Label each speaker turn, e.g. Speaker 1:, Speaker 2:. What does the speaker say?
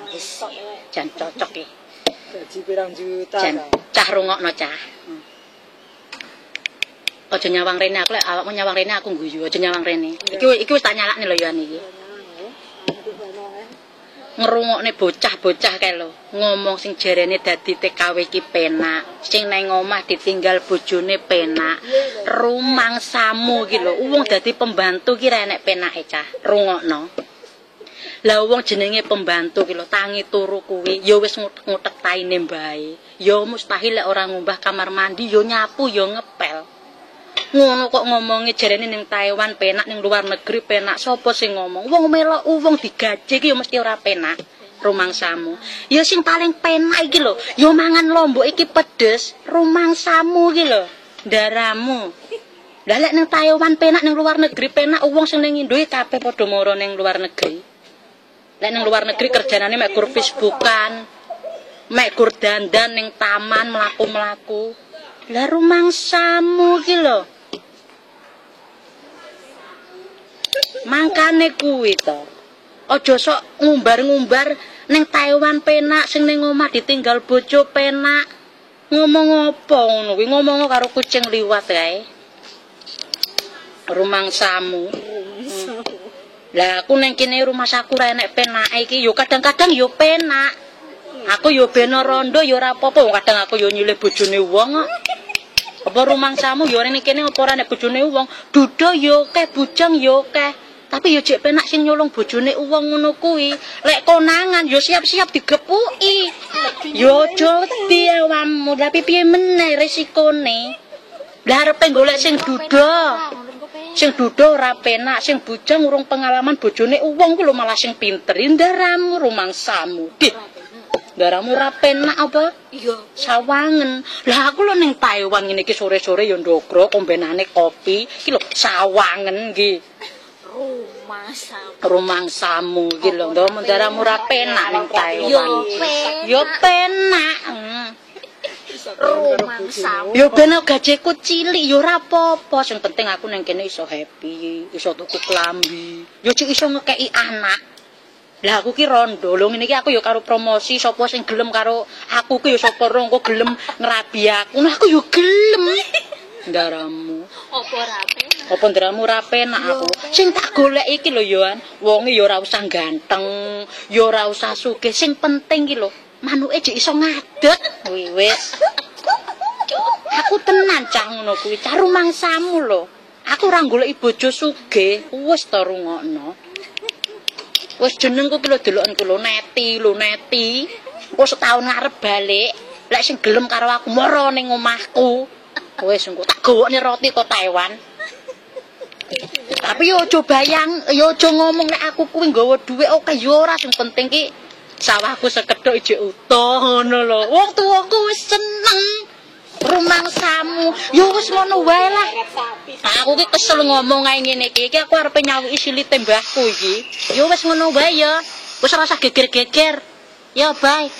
Speaker 1: Wis jan cocok iki.
Speaker 2: Gaji pirang juta.
Speaker 1: Jan cah rungokno cah. Aja nyawang rene aku lek awakmu nyawang rene aku guyu, aja nyawang rene. Iki iki wis tak nyalakne lho ya iki. Ngrungokne bocah-bocah kae lho, ngomong sing jarene dadi TKW iki penak, sing nang omah ditinggal bojone penak. Rumangsamu iki lho, wong dadi pembantu ki ra enek penake cah. Rungokno. Lah wong jenenge pembantu ki lho, tangi turu kuwi ya wis ngutek-ngutek taine mbae. Ya mustahil lek ora ngumbah kamar mandi, ya nyapu, ya ngepel. Ngono kok ngomongi jarene ning Taiwan penak, ning luar negeri penak. Sapa sing ngomong? Wong melok wong digaji iki ya mesti ora penak rumangsamu. Ya sing paling penak iki lho, ya mangan lombok iki pedes, rumangsamu iki lho, ndaramu. Lah lek ning Taiwan penak, ning luar negeri penak, wong sing ning Indo kabeh padha moro ning luar negeri. Lek ning luar negeri kerjanane mek gur Facebookan, mek gur dandan ning taman mlaku-mlaku. Lah rumangsamu iki lho. Mangkane kuwi to. Aja sok ngumbar-ngumbar ning Taiwan penak, sing ning omah ditinggal bojo penak. Ngomong apa ngono kuwi? Ngomong karo kucing liwat kae. Rumangsamu. Lah aku ning kene rumahsaku ra enek penake iki yo kadang-kadang yo penak. Aku yo beno rondo yo ora apa-apa, wong kadang aku yo nyilih bojone wong kok. Apa rumangsamu yo ning kene apa ora nek bojone wong? Duda yo akeh, bujang yo akeh. Tapi yo jek penak sing nyolong bojone wong ngono kuwi. Lek konangan yo siap-siap digepuki. Yo aja wedi awakmu, tapi piye meneh resikone? Lah arepe golek sing duda. Sing duda ora penak, sing bujang urung pengalaman bojone wong ku lho malah sing pinter. Ndaramu rumangsamu. Dih. Ndaramu ora penak apa?
Speaker 3: Iya.
Speaker 1: Sawangen. Lah aku lho ning Taiwan ngene iki sore-sore ya ndogrok ombenane kopi. Iki lho sawangen iki.
Speaker 3: Rumangsamu.
Speaker 1: Rumangsamu iki lho, ndaramu ora penak ning Taiwan.
Speaker 3: Yo
Speaker 1: Yo penak.
Speaker 3: Rumangsamu.
Speaker 1: Yo ben gajiku cilik yo ora apa-apa, sing penting aku ning kene iso happy, iso tuku klambi, yo cek iso ngekeki anak. Lah aku ki rondo, lho ngene iki aku yo karo promosi sapa sing gelem karo aku ki yo sapa ro engko gelem ngrabi aku. Nah aku yo gelem. Ndaramu.
Speaker 3: Apa ora penak?
Speaker 1: Apa ndaramu ora penak aku? Sing tak golek iki lho yo an, wonge yo ora usah ganteng, yo ora usah sugih, sing penting ki lho manuke jek iso ngadeg. Kuwi wis. Aku tenan cah ngono kuwi, cah rumangsamu lho. Aku ora goleki bojo sugih, wis to rungokno. Wis jenengku ki lho deloken ku lho Neti lho Neti. Engko setahun ngarep balik, lek sing gelem karo aku moro ning omahku. Wis engko tak gowokne roti kok Taiwan. Tapi yo aja bayang, yo aja ngomong nek aku kuwi nggawa dhuwit oke yo ora, sing penting ki sawahku sekedhok ijek utuh ngono lho. Wong tuwaku wis seneng. Rumangsamu. Ya wis ngono wae lah. Aku ki kesel ngomong ae ngene iki. Iki aku arepe nyawiki silite mbahku iki. Ya wis ngono wae ya. Wis ora usah geger-geger. Ya bye.